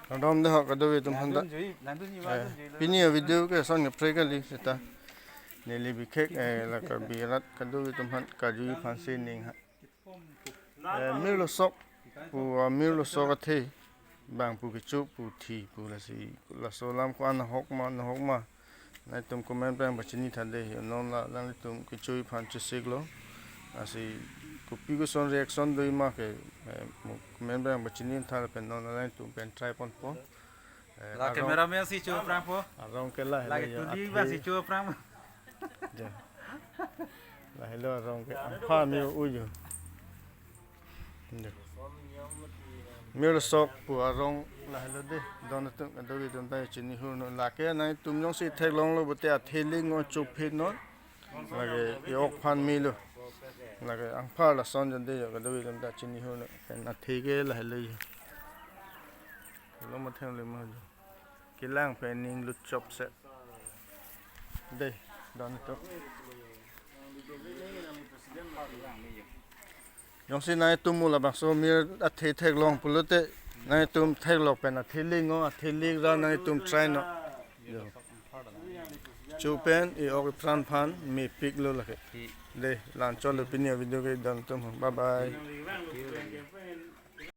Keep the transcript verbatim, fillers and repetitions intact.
Kardom de ho kadokave atum aphan ta. Langdunji, langdunji, eh, langdunji, pini a-video ke lason kaprek kali seta. Neli bikhek, eh, la Karbi arat kadokave atum aphan kajui aphansi ning ha. Eh, Mirlo Sok pu, ah, Mirlo Sok athe bang pu kecho pu thi pu lasi laso alam ko-an ahok ma, nahok ma. Nangtum comment pen pachini tha de, non la nangtum kechui aphan chesik lo. Lasi kopi koson reaction do ma ke, eh, mo comment pen pachini tha pen non la nangtum pen try ponpo. Eh, la arong, cameraman si cho aphrang po. Arong ke la, la helo ke ya, tuli athe ba si cho aphrang. Ja. La helo arong ke. Angpha me uju. Mirlo Sok pu arong la helo de. Don atum, kadokave atum ta chini hur non. Lake nangtum jongsi theklonglo pulote athe ling o chophet non. Lake e-ok aphan melo. Lake angpha lason jan de jo, kadokave atum ta chini hur non. Pen athe ke la helo jo. Lo ma theng le ma jo. Kelang pen ning lut chop se. De, don atum. Jongsi nangtum mo labangso mir athe theklong pulote nangtum theklok pen athe ling o, athe ling ra nangtum try non. Jo. Cho pen e-ok epran aphan mepik lo lake. De, la-an chotlo pini a-video ke, don atum. Bye bye.